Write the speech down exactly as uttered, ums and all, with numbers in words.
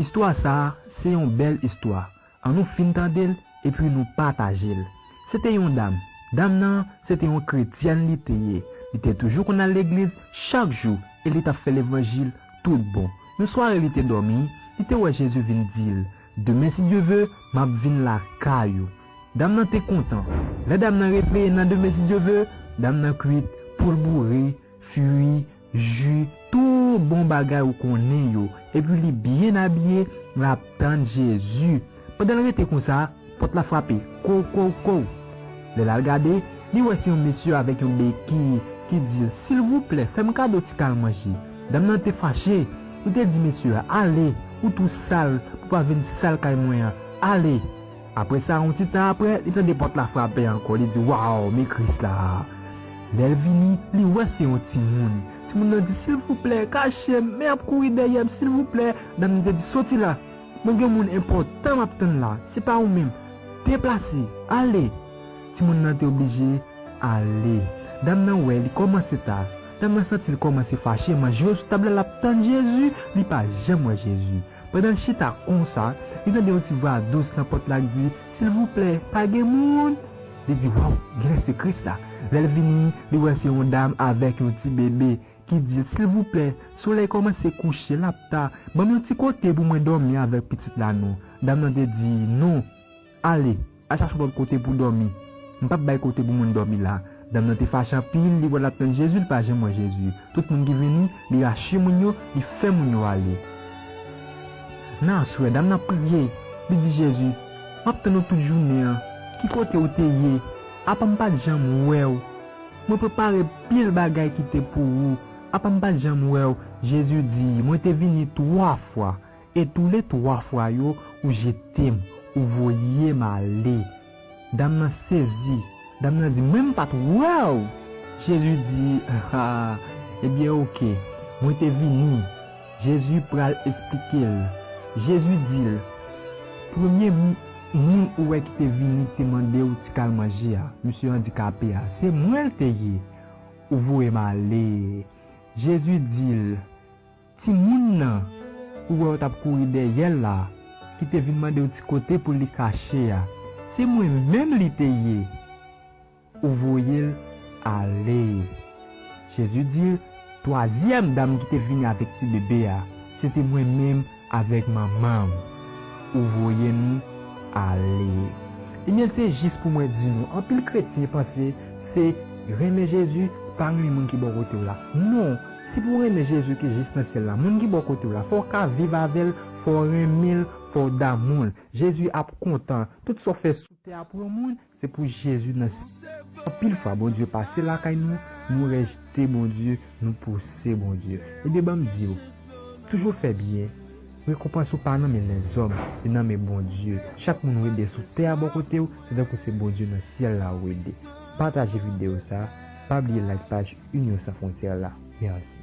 Istwa sa a se yon bèl istwa. Ann nou fin tande l epi nou pataje l. Se te yon dam. Dam nan se te yon kretyèn li te ye. Li te toujou konn al legliz chak jou e li t ap fè levanjil tout bon. Yon sware li te dòmi, li te wè Jezi vin di l, "Demen, si Dye ve, m ap vin lakay ou." Dam nan te kontan. Lè dam nan reveye nan demen, si Dye ve, dam nan kwit poul boure, fri, ji, tout bon bagay ou konnen yo, epi li byen abiye, l ap tann Jezi. Pandan l rete konsa, pòt la frape, kow, kow, kow. Lè l al gade, li wè se yon mesye avèk yon bekiy ki di l, "Silvouplè, fè m kado ti kal manje." Dam nan te fache, li te di mesye a, "Ale, ou tou sal, pou pa vin sal kay mwen an, ale." Apre sa, yon ti tan apre, li tande pòt la frape ankò. Li di, "Waw, men Kris la!" Lè l vini, li wè se yon timoun. Timoun nan di, "Silvouplè, kache m, men y ap kouri dèyè m, silvouplè." Dam nan te di, "Soti la! Mwen gen yon moun enpòtan m ap tann la, se pa ou menm. Deplase, ale!" Timoun nan te oblije ale. Dam nan wè li kòmanse ta. Dam nan santi l kòmanse fache, manje yo sou tab la, l ap tann Jezi, li pa janm wè Jezi. Pandan l chita konsa, li tande yon ti vwa dous nan pòt la k di, "Silvouplè, pa gen moun?" Li di, "Waw, genlè se Kris la." Lè l vini, li wè se yon dam avèk yon ti bebe ki di l, "Silvouplè, solèy kòmanse kouche, l ap ta, ban m yon ti kote pou mwen dòmi avèk pitit la non." Dam nan te di, "Non, ale, al chache yon lòt kote pou dòmi. M p ap bay kote pou moun dòmi la." Dam nan te fache anpil, li wè l ap tann Jezi, li pa janm wè Jezi. Tout moun ki vini, li rache moun yo, li fè moun yo ale. Nan aswè, dam nan priye, li di Jezi, "M ap tann ou tout jounen an, ki kote ou te ye? Apa m pa t janm wè w? Mwen prepare pil bagay kite pou ou, apa m pa t janm wè w?" Jezi di, "Mwen te vini twa fwa, e toule twa fwa yo, ou jete m, ou voye m ale." Dam nan sezi. Dam nan di, "Mwen m pa t wè w." Jezi di, "Ha, ebyen oke, mwen te vini." Jezi pral esplike l. Jezi di l, "Premye m-, moun ou wè ki te vini ki te mande w ti kal manje a, misye andikape a, se mwen l te ye. Ou voye m ale." Jezi di l, "Timoun nan, ou wè yo t ap kouri dèyè l la, ki te vin mande w ti kote pou li kache a, se mwen menm li te ye. Ou voye l ale." Jezi di l, "Twazyèm dam ki te vini avèk ti bebe a, se te mwen menm avèk manman m. Ou voye nou ale." Ebyen, se jis pou mwen di nou, anpil kretyen panse se renmen Jezi, se pa renmen moun ki bò kote w la. Non, si pou w renmen Jezi ki jis nan syèl la, moun ki bò kote w la, fò w ka viv avè l, fò w renmen l, fò w damou l. Jezi ap kontan. Tout sa w fè sou tè a pou yon moun, se pou Jezi nan syèl. Anpil fwa, Bondye pase lakay nou, nou rejte Bondye, nou pouse Bondye. Ebyen, ban m di w, toujou fè byen. Rekonpans ou pa nan men lèzòm, li nan men Bondye. Chak moun ou ede sou tè a bò kote w, se tankou se Bondye nan syèl la ou ede. Pataje videyo sa, pa bliye like paj Inyon San Fwontyè la. Mèsi.